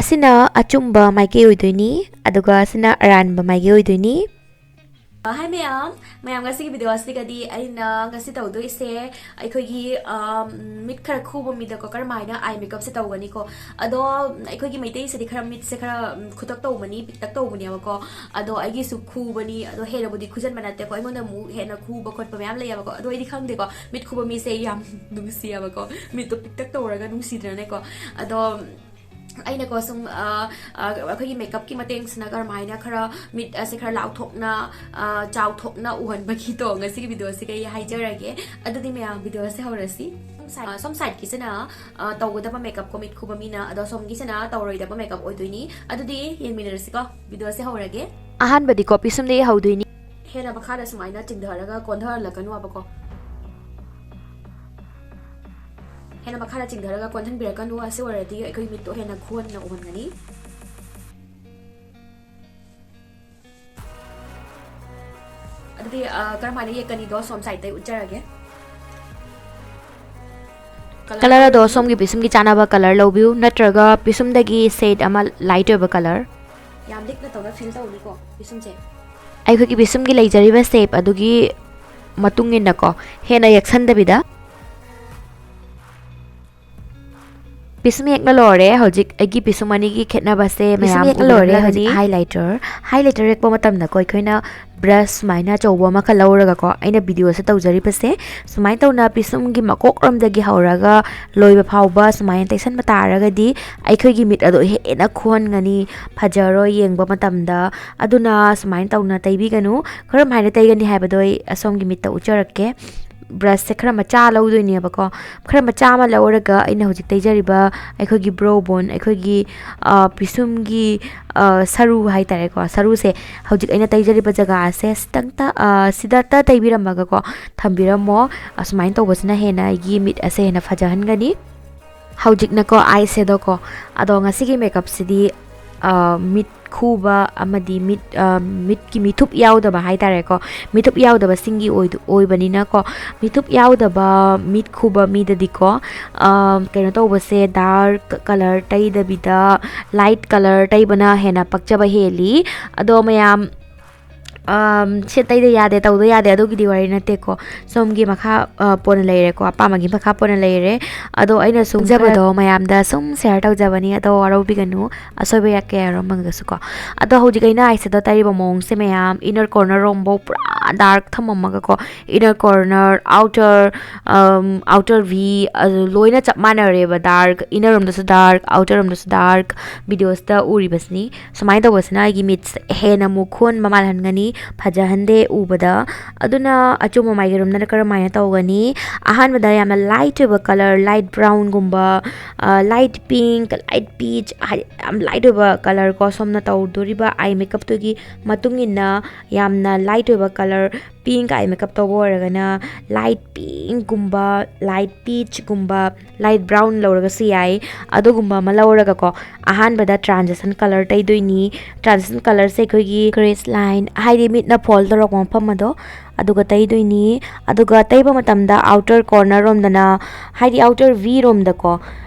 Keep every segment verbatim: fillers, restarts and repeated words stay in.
ꯁꯤꯅ ꯑꯆꯨꯝꯕ ꯃꯥꯏꯀꯩ ꯑꯣꯏꯗꯣꯏꯅꯤ, ꯑꯗꯨꯒ ꯁꯤꯅ ꯑꯔꯥꯟꯕ ꯃꯥꯏꯀꯩ ꯑꯣꯏꯗꯣꯏꯅꯤ꯫ ꯍꯥꯏ ꯃꯌꯥꯝ, ꯃꯌꯥꯝ ꯉꯁꯤꯒꯤ ꯚꯤꯗꯤꯑꯣ ꯑꯁꯤꯒꯗꯤ ꯑꯩꯅ ꯉꯁꯤ ꯇꯧꯗꯣꯏꯁꯦ ꯑꯩꯈꯣꯏꯒꯤ, ꯑ, ꯃꯤꯠ ꯈꯔ ꯈꯨꯕ ꯃꯤꯗꯀꯣ ꯀꯔꯝꯍꯥꯏꯅ ꯑꯥꯏ ꯃꯦꯀꯞꯁꯦ ꯇꯧꯒꯅꯤꯀꯣ꯫ ꯑꯗꯣ ꯑꯩꯈꯣꯏꯒꯤ ꯃꯩꯇꯩꯁꯤꯗꯤ ꯈꯔ ꯃꯤꯠꯁꯦ ꯈꯔ, ꯎꯝ, ꯈꯨꯇꯛ ꯇꯧꯕꯅꯤ, ꯄꯤꯛꯇꯛ ꯇꯧꯕꯅꯦꯕꯀꯣ꯫ ꯑꯗꯣ ꯑꯩꯒꯤꯁꯨ ꯈꯨꯕꯅꯤ, ꯑꯗꯣ ꯍꯦꯟꯅꯕꯨꯗꯤ ꯈꯨꯖꯟꯕ ꯅꯠꯇꯦꯀꯣ, ꯑꯩꯉꯣꯟꯗ ꯑꯃꯨꯛ ꯍꯦꯟꯅ ꯈꯨꯕ ꯈꯣꯠꯄ ꯃꯌꯥꯝ ꯂꯩꯌꯦꯕꯀꯣ꯫ ꯑꯗꯣ ꯑꯩꯗꯤ ꯈꯪꯗꯦꯀꯣ, ꯃꯤꯠ ꯈꯨꯕ ꯃꯤꯁꯦ ꯌꯥꯝ ꯅꯨꯡꯁꯤꯌꯦꯕꯀꯣ, ꯃꯤꯠꯇꯣ ꯄꯤꯛꯇꯛ ꯇꯧꯔꯒ ꯅꯨꯡꯁꯤꯗ꯭ꯔꯅꯦꯀꯣ꯫ ꯑꯗꯣ ꯑꯩꯅꯀꯣ ꯁꯨꯝ, ꯑ, ꯑ, ꯑꯩꯈꯣꯏꯒꯤ ꯃꯦꯀꯞꯀꯤ ꯃꯇꯦꯡꯁꯤꯅ ꯀꯔꯝꯍꯥꯏꯅ ꯈꯔ ꯃꯤꯠ ꯑꯁꯦ ꯈꯔ ꯂꯥꯎꯊꯣꯛꯅ, ꯑ, ꯆꯥꯎꯊꯣꯛꯅ ꯎꯍꯟꯕꯒꯤꯗꯣ ꯉꯁꯤꯒꯤ ꯚꯤꯗꯤꯑꯣꯁꯤꯒ ꯑꯩ ꯍꯥꯏꯖꯔꯒꯦ꯫ ꯑꯗꯨꯗꯤ ꯃꯌꯥꯝ ꯚꯤꯗꯤꯑꯣꯁꯦ ꯍꯧꯔꯁꯤ꯫ ꯁꯣꯝ ꯁꯥꯏꯠ, ꯁꯣꯝ ꯁꯥꯏꯠꯀꯤꯁꯤꯅ, ꯑ, ꯇꯧꯒꯗꯕ ꯃꯦꯀꯞꯀꯣ ꯃꯤꯠ ꯈꯨꯕ ꯃꯤꯅ, ꯑꯗꯣ ꯁꯣꯝꯒꯤꯁꯤꯅ ꯇꯧꯔꯣꯏꯗꯕ ꯃꯦꯀꯞ ꯑꯣꯏꯗꯣꯏꯅꯤ꯫ ꯑꯗꯨꯗꯤ ꯌꯦꯡꯃꯤꯟꯅꯔꯁꯤꯀꯣ, ꯚꯤꯗꯤꯑꯣꯁꯦ ꯍꯧꯔꯒꯦ꯫ ꯑꯍꯥꯟꯕꯗꯤꯀꯣ ꯄꯤꯁꯨꯝꯗꯒꯤ ꯍꯧꯗꯣꯏꯅꯤ꯫ ꯍꯦꯟꯅ ꯃꯈꯥꯗ ꯁꯨꯃꯥꯏꯅ ꯆꯤꯡꯊꯔꯒ ꯀꯣꯟꯊꯍꯜꯂꯛꯀꯅꯨꯕꯀꯣ꯫ ꯍꯦꯟꯅ ꯃꯈꯥꯗ ꯆꯤꯡꯊꯔꯒ ꯀꯣꯟꯁꯤꯟꯕꯤꯔꯛꯀꯅꯨ꯫ ꯑꯁꯤ ꯑꯣꯏꯔꯗꯤ ꯑꯩꯈꯣꯏ ꯃꯤꯠꯇꯣ ꯍꯦꯟꯅ ꯈꯨꯍꯟꯅ ꯎꯍꯟꯒꯅꯤ꯫ ꯑꯗꯨꯗꯤ, ꯑ, ꯀꯔꯝꯍꯥꯏꯅ ꯌꯦꯛꯀꯅꯤꯗꯣ ꯁꯣꯝ ꯁꯥꯏꯗꯇꯩ ꯎꯠꯆꯔꯒꯦ꯫ ꯀꯂꯔ ꯑꯗꯣ ꯁꯣꯝꯒꯤ ꯄꯤꯁꯨꯝꯒꯤ ꯆꯥꯅꯕ ꯀꯂꯔ ꯂꯧꯕꯤꯌꯨ, ꯅꯠꯇ꯭ꯔꯒ ꯄꯤꯁꯨꯝꯗꯒꯤ ꯁꯦꯠ ꯑꯃ ꯂꯥꯏꯠ ꯑꯣꯏꯕ ꯀꯂꯔ꯫ ꯌꯥꯝ ꯂꯤꯛꯅ ꯇꯧꯅ ꯐꯤꯜ ꯇꯧꯅꯤꯀꯣ ꯄꯤꯁꯨꯝꯁꯦ꯫ ꯑꯩꯈꯣꯏꯒꯤ ꯄꯤꯁꯨꯝꯒꯤ ꯂꯩꯖꯔꯤꯕ ꯁꯦꯞ ꯑꯗꯨꯒꯤ ꯃꯇꯨꯡ ꯏꯟꯅꯀꯣ, ꯍꯦꯟꯅ ꯌꯦꯛꯁꯟꯗꯕꯤꯗ꯫ ꯄꯤꯁꯨꯝ ꯌꯦꯛꯅ ꯂꯣꯏꯔꯦ꯫ ꯍꯧꯖꯤꯛ ꯑꯩꯒꯤ ꯄꯤꯁꯨꯝ ꯑꯅꯤꯒꯤ ꯈꯦꯠꯅꯕꯁꯦ ꯄꯤꯁꯨꯝ ꯃꯌꯥꯝ ꯌꯦꯛꯅ ꯂꯣꯏꯔꯦ꯫ ꯎꯕꯤꯔꯝꯂꯒꯅꯤ꯫ ꯍꯧꯖꯤꯛ highlighter, highlighter ꯌꯦꯛꯄ ꯃꯇꯝꯗꯀꯣ ꯑꯩꯈꯣꯏꯅ ꯕ꯭ꯔꯁ ꯁꯨꯃꯥꯏꯅ ꯑꯆꯧꯕ ꯑꯃꯈꯛ ꯂꯧꯔꯒꯀꯣ, ꯑꯩꯅ ꯚꯤꯗꯤꯑꯣꯁꯦ ꯇꯧꯖꯔꯤꯕꯁꯦ ꯁꯨꯃꯥꯏꯅ ꯇꯧꯅ ꯄꯤꯁꯨꯝꯒꯤ ꯃꯀꯣꯛꯔꯣꯝꯗꯒꯤ ꯍꯧꯔꯒ ꯂꯣꯏꯕ ꯐꯥꯎꯕ ꯁꯨꯃꯥꯏꯅ ꯇꯩꯁꯟꯕ ꯇꯥꯔꯒꯗꯤ ꯑꯩꯈꯣꯏꯒꯤ ꯃꯤꯠ ꯑꯗꯣ ꯍꯦꯟꯅ ꯈꯨꯍꯟꯒꯅꯤ, ꯐꯖꯔꯣꯏ ꯌꯦꯡꯕ ꯃꯇꯝꯗ꯫ ꯑꯗꯨꯅ ꯁꯨꯃꯥꯏꯅ ꯇꯧꯅ ꯇꯩꯕꯤꯒꯅꯨ꯫ ꯀꯔꯝ ꯍꯥꯏꯅ ꯇꯩꯒꯅꯤ ꯍꯥꯏꯕꯗꯣ ꯑꯩ ꯑꯁꯣꯝꯒꯤ ꯃꯤꯠꯇ ꯎꯠꯆꯔꯛꯀꯦ꯫ ꯕ꯭ꯔꯁꯁꯦ ꯈꯔ ꯃꯆꯥ ꯂꯧꯗꯣꯏꯅꯦꯕꯀꯣ꯫ ꯈꯔ ꯃꯆꯥ ꯑꯃ ꯂꯧꯔꯒ ꯑꯩꯅ ꯍꯧꯖꯤꯛ ꯇꯩꯖꯔꯤꯕ ꯑꯩꯈꯣꯏꯒꯤ brow bone, ꯑꯩꯈꯣꯏꯒꯤ, ꯑ, ꯄꯤꯁꯨꯝꯒꯤ, ꯑ, ꯁꯔꯨ ꯍꯥꯏꯇꯥꯔꯦꯀꯣ, ꯁꯔꯨꯁꯦ ꯍꯧꯖꯤꯛ ꯑꯩꯅ ꯇꯩꯖꯔꯤꯕ ꯖꯒꯥꯁꯦ ꯁꯤꯇꯪꯇ, ꯑ, ꯁꯤꯗꯇ ꯇꯩꯕꯤꯔꯝꯃꯒꯀꯣ ꯊꯝꯕꯤꯔꯝꯃꯣ꯫ ꯑꯁꯨꯃꯥꯏꯅ ꯇꯧꯕꯁꯤꯅ ꯍꯦꯟꯅ ꯑꯩꯒꯤ ꯃꯤꯠ ꯑꯁꯦ ꯍꯦꯟꯅ ꯐꯖꯍꯟꯒꯅꯤ꯫ ꯍꯧꯖꯤꯛꯅꯀꯣ, eye shadow ꯀꯣ, ꯑꯗꯣ ꯉꯁꯤꯒꯤ makeupꯁꯤꯗꯤ, ꯑ, ꯃꯤꯠ ꯈꯨꯕ ꯑꯃꯗꯤ ꯃꯤꯠ, ꯑ, ꯃꯤꯠꯀꯤ ꯃꯤꯊꯨꯞ ꯌꯥꯎꯗꯕ ꯍꯥꯏꯇꯥꯔꯦꯀꯣ, ꯃꯤꯊꯨꯞ ꯌꯥꯎꯗꯕꯁꯤꯡꯒꯤ ꯑꯣꯏꯗ-, ꯑꯣꯏꯕꯅꯤꯅꯀꯣ, ꯃꯤꯊꯨꯞ ꯌꯥꯎꯗꯕ ꯃꯤꯠ ꯈꯨꯕ ꯃꯤꯗꯗꯤꯀꯣ, ꯑ, ꯀꯩꯅꯣ ꯇꯧꯕꯁꯦ, ꯗꯥꯔꯛ ꯀꯂꯔ ꯇꯩꯗꯕꯤꯗ ꯂꯥꯏꯠ ꯀꯂꯔ ꯇꯩꯕꯅ ꯍꯦꯟꯅ ꯄꯛꯆꯕ ꯍꯦꯜꯂꯤ꯫ ꯑꯗꯣ ꯃꯌꯥꯝ, ꯑꯝ, ꯁꯦ ꯇꯩꯗ ꯌꯥꯗꯦ, ꯇꯧꯗ ꯌꯥꯗꯦ, ꯑꯗꯨꯒꯤꯗꯤ ꯋꯥꯔꯤ ꯅꯠꯇꯦꯀꯣ꯫ ꯁꯣꯝꯒꯤ ꯃꯈꯥ, ꯑ, ꯄꯣꯟꯅ ꯂꯩꯔꯦꯀꯣ, ꯑꯄꯥꯝꯕꯒꯤ ꯃꯈꯥ ꯄꯣꯟꯅ ꯂꯩꯔꯦ꯫ ꯑꯗꯣ ꯑꯩꯅ ꯁꯨꯝ ꯈꯪꯖꯕꯗꯣ ꯃꯌꯥꯝꯗ ꯁꯨꯝ ꯁꯤꯌꯔ ꯇꯧꯖꯕꯅꯤ, ꯑꯗꯣ ꯋꯥꯔꯧꯕꯤꯒꯅꯨ, ꯑꯁꯣꯏꯕ ꯌꯥ-, ꯀꯌꯥ ꯌꯥꯎꯔꯝꯃꯒꯁꯨꯀꯣ꯫ ꯑꯗꯣ ꯍꯧꯖꯤꯛ ꯑꯩꯅ ꯑꯥꯏ ꯁꯦꯗꯣ ꯇꯩꯔꯤꯕ ꯃꯑꯣꯡꯁꯦ ꯃꯌꯥꯝ, ꯏꯅꯔ ꯀꯣꯔꯅꯔ ꯔꯣꯝꯐꯧ ꯄꯨꯔꯥ ꯗꯥꯔꯛ ꯊꯝꯃꯝꯃꯒꯀꯣ, ꯏꯅꯔ ꯀꯣꯔꯅꯔ, ꯑꯥꯎꯇꯔ, ꯑꯝ, ꯑꯥꯎꯇꯔ ꯚꯤ, ꯑꯗꯨ ꯂꯣꯏꯅ ꯆꯞ ꯃꯥꯟꯅꯔꯦꯕ, ꯗꯥꯔꯛ, ꯏꯅꯔ ꯔꯣꯝꯗꯁꯨ ꯗꯥꯔꯛ, ꯑꯥꯎꯇꯔ ꯔꯣꯝꯗꯁꯨ ꯗꯥꯔꯛ, ꯚꯤꯗꯤꯑꯣꯁꯤꯗ ꯎꯔꯤꯕꯁꯤꯅꯤ꯫ ꯁꯨꯃꯥꯏꯅ ꯇꯧꯕꯁꯤꯅ ꯑꯩꯒꯤ ꯃꯤꯠꯁꯦ ꯍꯦꯟꯅ ꯑꯃꯨꯛ ꯈꯨꯍꯟꯕ ꯃꯥꯜꯍꯟꯒꯅꯤ, ꯐꯖꯍꯟꯗꯦ ꯎꯕꯗ꯫ ꯑꯗꯨꯅ ꯑꯆꯨꯝꯕ ꯃꯥꯏꯀꯩꯔꯣꯝꯗꯅ ꯀꯔꯝꯍꯥꯏꯅ ꯇꯧꯒꯅꯤ? ꯑꯍꯥꯟꯕꯗ ꯌꯥꯝꯅ ꯂꯥꯏꯠ ꯑꯣꯏꯕ ꯀꯂꯔ, ꯂꯥꯏꯠ ꯕ꯭ꯔꯥꯎꯟꯒꯨꯝꯕ, ꯑ, ꯂꯥꯏꯠ ꯄꯤꯡꯛ, ꯂꯥꯏꯠ ꯄꯤꯆ, ꯍꯥꯏꯗꯤ ꯌꯥꯝ ꯂꯥꯏꯠ ꯑꯣꯏꯕ ꯀꯂꯔ ꯀꯣ ꯁꯣꯝꯅ ꯇꯧꯗꯣꯔꯤꯕ ꯑꯥꯏ ꯃꯦꯀꯞꯇꯨꯒꯤ ꯃꯇꯨꯡ ꯏꯟꯅ ꯌꯥꯝꯅ ꯂꯥꯏꯠ ꯑꯣꯏꯕ ꯀꯂꯔ, ꯄꯤꯡꯛ ꯑꯥꯏ ꯃꯦꯀꯞ ꯇꯧꯕ ꯑꯣꯏꯔꯒꯅ ꯂꯥꯏꯠ ꯄꯤꯡꯛꯒꯨꯝꯕ, ꯂꯥꯏꯠ ꯄꯤꯆꯀꯨꯝꯕ, ꯂꯥꯏꯠ ꯕ꯭ꯔꯥꯎꯟ ꯂꯧꯔꯒꯁꯨ ꯌꯥꯏ꯫ ꯑꯗꯨꯒꯨꯝꯕ ꯑꯃ ꯂꯧꯔꯒꯀꯣ, ꯑꯍꯥꯟꯕꯗ ꯇ꯭ꯔꯥꯟꯖꯤꯁꯟ ꯀꯂꯔ ꯇꯩꯗꯣꯏꯅꯤ꯫ ꯇ꯭ꯔꯥꯟꯖꯤꯁꯟ ꯀꯂꯔꯁꯦ ꯑꯩꯈꯣꯏꯒꯤ ꯀ꯭ꯔꯤꯁ ꯂꯥꯏꯟ, ꯍꯥꯏꯗꯤ ꯃꯤꯠꯅ ꯐꯣꯜ ꯇꯧꯔꯛꯄ ꯃꯐꯝ ꯑꯗꯣ, ꯑꯗꯨꯒ ꯇꯩꯗꯣꯏꯅꯤ꯫ ꯑꯗꯨꯒ ꯇꯩꯕ ꯃꯇꯝꯗ ꯑꯥꯎꯇꯔ ꯀꯣꯔꯅꯔ ꯔꯣꯝꯗꯅ, ꯍꯥꯏꯗꯤ ꯑꯥꯎꯇꯔ ꯚꯤ ꯔꯣꯝꯗꯀꯣ,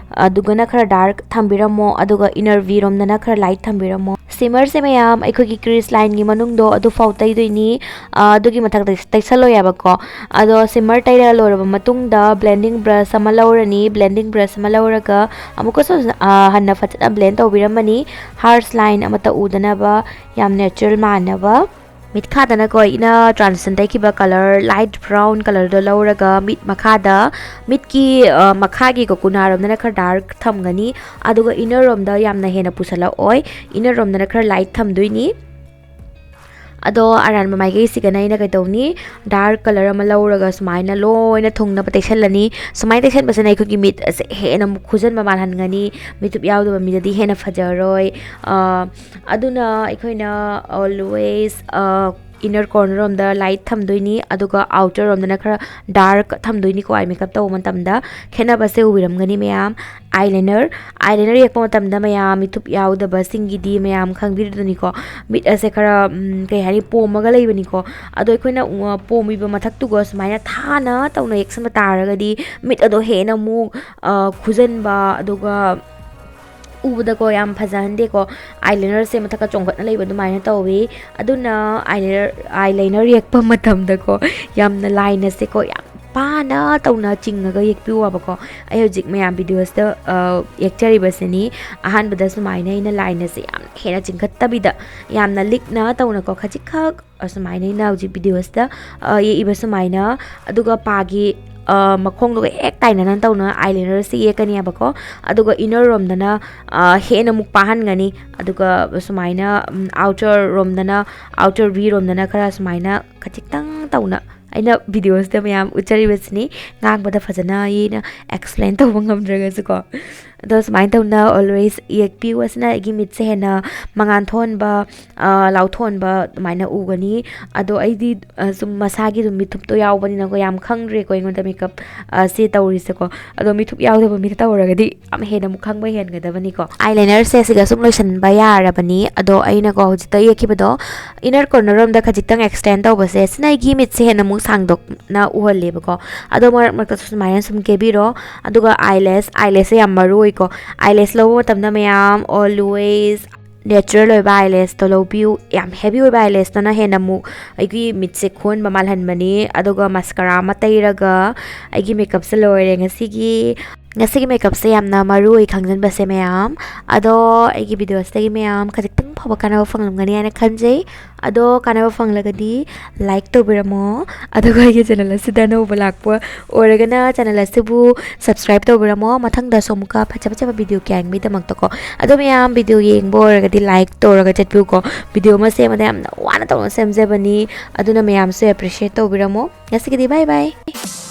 ꯑꯗꯨꯒꯅ ꯈꯔ ꯗꯥꯔꯛ ꯊꯝꯕꯤꯔꯝꯃꯣ, ꯑꯗꯨꯒ ꯏꯅꯔ ꯚꯤ ꯔꯣꯝꯗꯅ ꯈꯔ ꯂꯥꯏꯠ ꯊꯝꯕꯤꯔꯝꯃꯣ꯫ ꯁꯤꯃꯔꯁꯦ ꯃꯌꯥꯝ ꯑꯩꯈꯣꯏꯒꯤ ꯀ꯭ꯔꯤꯁ ꯂꯥꯏꯟꯒꯤ ꯃꯅꯨꯡꯗꯣ ꯑꯗꯨꯐꯥꯎ ꯇꯩꯗꯣꯏꯅꯤ, ꯑ, ꯑꯗꯨꯒꯤ ꯃꯊꯛꯇ ꯇꯩꯁꯜꯂꯣꯏ ꯍꯥꯏꯕꯀꯣ꯫ ꯑꯗꯣ ꯁꯤꯃꯔ ꯇꯩꯔ ꯂꯣꯏꯔꯕ ꯃꯇꯨꯡꯗ ꯕ꯭ꯂꯦꯟꯗꯤꯡ ꯕ꯭ꯔꯁ ꯑꯃ ꯂꯧꯔꯅꯤ꯫ ꯕ꯭ꯂꯦꯟꯗꯤꯡ ꯕ꯭ꯔꯁ ꯑꯃ ꯂꯧꯔꯒ ꯑꯃꯨꯛꯀꯁꯨ, ꯑ, ꯍꯟꯅ ꯐꯖꯅ ꯕ꯭ꯂꯦꯟ ꯇꯧꯕꯤꯔꯝꯃꯅꯤ, ꯍꯥꯔꯁ ꯂꯥꯏꯟ ꯑꯃꯠꯇ ꯎꯗꯅꯕ, ꯌꯥꯝ ꯅꯦꯆꯔꯦꯜ ꯃꯥꯟꯅꯕ꯫ ꯃꯤꯠꯈꯥꯗꯅꯀꯣ ꯑꯩꯅ ꯇ꯭ꯔꯥꯟꯖꯤꯁꯟ ꯇꯩꯈꯤꯕ ꯀꯂꯔ ꯂꯥꯏꯠ ꯕ꯭ꯔꯥꯎꯟ ꯀꯂꯔꯗꯣ ꯂꯧꯔꯒ ꯃꯤꯠ ꯃꯈꯥꯗ, ꯃꯤꯠꯀꯤ, ꯑ, ꯃꯈꯥꯒꯤ ꯀꯣꯀꯨꯅꯥꯔꯣꯝꯗꯅ ꯈꯔ ꯗꯥꯔꯛ ꯊꯝꯒꯅꯤ, ꯑꯗꯨꯒ ꯏꯅꯔ ꯔꯣꯝꯗ ꯌꯥꯝꯅ ꯍꯦꯟꯅ ꯄꯨꯁꯜꯂꯛꯑꯣꯏ, ꯏꯅꯔ ꯔꯣꯝꯗꯅ ꯈꯔ ꯂꯥꯏꯠ ꯊꯝꯗꯣꯏꯅꯤ꯫ ꯑꯗꯣ ꯑꯔꯥꯟꯕ ꯃꯥꯏꯀꯩꯁꯤꯒꯅ ꯑꯩꯅ ꯀꯩꯗꯧꯅꯤ, ꯗꯥꯔꯛ ꯀꯂꯔ ꯑꯃ ꯂꯧꯔꯒ ꯁꯨꯃꯥꯏꯅ ꯂꯣꯏꯅ ꯊꯨꯡꯅꯕ ꯇꯩꯁꯜꯂꯅꯤ꯫ ꯁꯨꯃꯥꯏꯅ ꯇꯩꯁꯟꯕꯁꯤꯅ ꯑꯩꯈꯣꯏꯒꯤ ꯃꯤꯠ ꯑꯁꯦ ꯍꯦꯟꯅ ꯑꯃꯨꯛ ꯈꯨꯖꯟꯕ ꯃꯥꯜꯍꯟꯒꯅꯤ, ꯃꯤꯠꯊꯨꯞ ꯌꯥꯎꯗꯕ ꯃꯤꯗꯗꯤ ꯍꯦꯟꯅ ꯐꯖꯔꯣꯏ꯫ ꯑ, ꯑꯗꯨꯅ ꯑꯩꯈꯣꯏꯅ always, ꯑ, inner corner ꯔꯣꯝꯗ light ꯊꯝꯗꯣꯏꯅꯤ, ꯑꯗꯨꯒ outer ꯔꯣꯝꯗꯅ ꯈꯔ dark ꯊꯝꯗꯣꯏꯅꯤꯀꯣ eye makeup ꯇꯧꯕ ꯃꯇꯝꯗ꯫ ꯈꯦꯠꯅꯕꯁꯦ ꯎꯕꯤꯔꯝꯒꯅꯤ ꯃꯌꯥꯝ꯫ Eyeliner, eyeliner ꯌꯦꯛꯄ ꯃꯇꯝꯗ ꯃꯌꯥꯝ ꯃꯤꯊꯨꯞ ꯌꯥꯎꯗꯕꯁꯤꯡꯒꯤꯗꯤ ꯃꯌꯥꯝ ꯈꯪꯕꯤꯔꯗꯨꯅꯤꯀꯣ, ꯃꯤꯠ ꯑꯁꯦ ꯈꯔ, ꯎꯝ, ꯀꯩ ꯍꯥꯏꯅꯤ, ꯄꯣꯝꯃꯒ ꯂꯩꯕꯅꯤꯀꯣ꯫ ꯑꯗꯣ ꯑꯩꯈꯣꯏꯅ, ꯎ, ꯄꯣꯝꯃꯤꯕ ꯃꯊꯛꯇꯨꯒ ꯁꯨꯃꯥꯏꯅ ꯊꯥꯅ ꯇꯧꯅ ꯌꯦꯛꯁꯟꯕ ꯇꯥꯔꯒꯗꯤ ꯃꯤꯠ ꯑꯗꯣ ꯍꯦꯟꯅ ꯑꯃꯨꯛ, ꯑ, ꯈꯨꯖꯟꯕ, ꯑꯗꯨꯒ ꯎꯕꯗꯀꯣ ꯌꯥꯝ ꯐꯖꯍꯟꯗꯦꯀꯣ꯫ Eyelinerꯁꯦ ꯃꯊꯛꯇ ꯆꯣꯡꯈꯠꯅ ꯂꯩꯕ ꯑꯗꯨꯃꯥꯏꯅ ꯇꯧꯋꯤ꯫ ꯑꯗꯨꯅ eyeliner, eyeliner ꯌꯦꯛꯄ ꯃꯇꯝꯗꯀꯣ ꯌꯥꯝꯅ lineꯁꯦꯀꯣ ꯌꯥꯝ ꯄꯥꯅ ꯇꯧꯅ ꯆꯤꯡꯉꯒ ꯌꯦꯛꯄꯤꯌꯣꯕꯀꯣ꯫ ꯑꯩ ꯍꯧꯖꯤꯛ ꯃꯌꯥꯝ videoꯁꯤꯗ, ꯑ, ꯌꯦꯛꯆꯔꯤꯕꯁꯤꯅꯤ꯫ ꯑꯍꯥꯟꯕꯗ ꯁꯨꯃꯥꯏꯅ ꯑꯩꯅ lineꯁꯦ ꯌꯥꯝ ꯍꯦꯟꯅ ꯆꯤꯡꯈꯠꯇꯕꯤꯗ ꯌꯥꯝꯅ ꯂꯤꯛꯅ ꯇꯧꯅꯀꯣ ꯈꯖꯤꯛꯈꯛ ꯑꯁꯨꯃꯥꯏꯅ ꯑꯩꯅ ꯍꯧꯖꯤꯛ videoꯁꯤꯗ, ꯑ, ꯌꯦꯛꯏꯕ ꯁꯨꯃꯥꯏꯅ, ꯑꯗꯨꯒ ꯄꯥꯒꯤ, ꯑ, ꯃꯈꯣꯡꯗꯨꯒ ꯍꯦꯛ ꯇꯥꯏꯅꯅ ꯇꯧꯅ eyelinerꯁꯦ ꯌꯦꯛꯀꯅꯦꯕꯀꯣ꯫ ꯑꯗꯨꯒ inner ꯔꯣꯝꯗꯅ, ꯑ, ꯍꯦꯟꯅ ꯑꯃꯨꯛ ꯄꯥꯍꯟꯒꯅꯤ꯫ ꯑꯗꯨꯒ ꯁꯨꯃꯥꯏꯅ, ꯎꯝ, outer ꯔꯣꯝꯗꯅ, outer V ꯔꯣꯝꯗꯅ ꯈꯔ ꯁꯨꯃꯥꯏꯅ ꯈꯖꯤꯛꯇꯪ ꯇꯧꯅ ꯑꯩꯅ videoꯁꯤꯗ ꯃꯌꯥꯝ ꯎꯠꯆꯔꯤꯕꯁꯤꯅꯤ꯫ ꯉꯥꯡꯕꯗ ꯐꯖꯅ ꯑꯩꯅ explain ꯇꯧꯕ ꯉꯝꯗ꯭ꯔꯒꯁꯨꯀꯣ꯫ ꯑꯗꯣ ꯁꯨꯃꯥꯏꯅ ꯇꯧꯅ always ꯌꯦꯛꯄꯤꯌꯨ꯫ ꯑꯁꯤꯅ ꯑꯩꯒꯤ ꯃꯤꯠꯁꯦ ꯍꯦꯟꯅ ꯃꯉꯥꯟ ꯊꯣꯛꯍꯟꯕ, ꯑ, ꯂꯥꯎꯊꯣꯛꯍꯟꯕ ꯑꯗꯨꯃꯥꯏꯅ ꯎꯒꯅꯤ꯫ ꯑꯗꯣ ꯑꯩꯗꯤ, ꯑ, ꯁꯨꯝ ꯃꯁꯥꯒꯤ ꯑꯗꯨꯝ ꯃꯤꯠꯊꯨꯞꯇꯣ ꯌꯥꯎꯕꯅꯤꯅꯀꯣ ꯌꯥꯝ ꯈꯪꯗ꯭ꯔꯦꯀꯣ ꯑꯩꯉꯣꯟꯗ makeup, ꯑ, ꯁꯦ ꯇꯧꯔꯤꯁꯦꯀꯣ꯫ ꯑꯗꯣ ꯃꯤꯠꯊꯨꯞ ꯌꯥꯎꯗꯕ ꯃꯤꯗ ꯇꯧꯔꯒꯗꯤ ꯌꯥꯝ ꯍꯦꯟꯅ ꯑꯃꯨꯛ ꯈꯪꯕ ꯍꯦꯟꯒꯗꯕꯅꯤꯀꯣ꯫ Eyelinerꯁꯦ ꯁꯤꯒ ꯁꯨꯝ ꯂꯣꯏꯁꯤꯟꯕ ꯌꯥꯔꯕꯅꯤ꯫ ꯑꯗꯣ ꯑꯩꯅꯀꯣ ꯍꯧꯖꯤꯛꯇ ꯌꯦꯛꯈꯤꯕꯗꯣ inner corner ꯔꯣꯝꯗ ꯈꯖꯤꯛꯇꯪ extend ꯇꯧꯕꯁꯦ ꯁꯤꯅ ꯑꯩꯒꯤ ꯃꯤꯠꯁꯦ ꯍꯦꯟꯅ ꯑꯃꯨꯛ ꯁꯥꯡꯗꯣꯛꯅ ꯎꯍꯜꯂꯦꯕꯀꯣ꯫ ꯑꯗꯣ ꯃꯔꯛ ꯃꯔꯛꯇꯁꯨ ꯁꯨꯃꯥꯏꯅ ꯁꯨꯝ ꯀꯦꯕꯤꯔꯣ꯫ ꯑꯗꯨꯒ eyelash, eyelashꯁꯦ ꯌꯥꯝ ꯃꯔꯨ ꯑꯣꯏꯀꯣ꯫ Eyelash ꯂꯧꯕ ꯃꯇꯝꯗ ꯃꯌꯥꯝ always natural ꯑꯣꯏꯕ eyelashꯇꯣ ꯂꯧꯕꯤꯌꯨ꯫ ꯌꯥꯝ heavy ꯑꯣꯏꯕ eyelashꯇꯨꯅ ꯍꯦꯟꯅ ꯑꯃꯨꯛ ꯑꯩꯒꯤ ꯃꯤꯠꯁꯦ ꯈꯨꯍꯟꯕ ꯃꯥꯜꯍꯟꯕꯅꯤ꯫ ꯑꯗꯨꯒ mascara ꯑꯃ ꯇꯩꯔꯒ ꯑꯩꯒꯤ makeupꯁꯦ ꯂꯣꯏꯔꯦ ꯉꯁꯤꯒꯤ꯫ ꯉꯁꯤꯒꯤ makeupꯁꯦ ꯌꯥꯝꯅ ꯃꯔꯨ ꯑꯣꯏ ꯈꯪꯖꯤꯟꯕꯁꯦ ꯃꯌꯥꯝ꯫ ꯑꯗꯣ ꯑꯩꯒꯤ videoꯁꯤꯗꯒꯤ ꯃꯌꯥꯝ ꯈꯖꯤꯛꯇꯪ ꯐꯥꯎꯕ ꯀꯥꯟꯅꯕ ꯐꯪꯂꯝꯒꯅꯤ ꯍꯥꯏꯅ ꯈꯟꯖꯩ꯫ ꯑꯗꯣ ꯀꯥꯟꯅꯕ ꯐꯪꯂꯒꯗꯤ like ꯇꯧꯕꯤꯔꯝꯃꯣ꯫ ꯑꯗꯨꯒ ꯑꯩꯒꯤ channel ꯑꯁꯤꯗ ꯑꯅꯧꯕ ꯂꯥꯛꯄ ꯑꯣꯏꯔꯒꯅ channel ꯑꯁꯤꯕꯨ subscribe ꯇꯧꯕꯤꯔꯝꯃꯣ꯫ ꯃꯊꯪꯗꯁꯨ ꯑꯃꯨꯛꯀ ꯐꯖ ꯐꯖꯕ video ꯀꯌꯥ ꯌꯦꯡꯕꯒꯤꯗꯃꯛꯇꯀꯣ꯫ ꯑꯗꯣ ꯃꯌꯥꯝ video ꯌꯦꯡꯕ ꯑꯣꯏꯔꯒꯗꯤ like ꯇꯧꯔꯒ ꯆꯠꯄꯤꯌꯨꯀꯣ꯫ Video ꯑꯃ ꯁꯦꯝꯕꯗ ꯌꯥꯝꯅ ꯋꯥꯅ ꯇꯧꯅ ꯁꯦꯝꯖꯕꯅꯤ꯫ ꯑꯗꯨꯅ ꯃꯌꯥꯝꯁꯨ appreciate ꯇꯧꯕꯤꯔꯝꯃꯣ꯫ ꯉꯁꯤꯒꯤꯗꯤ bye bye꯫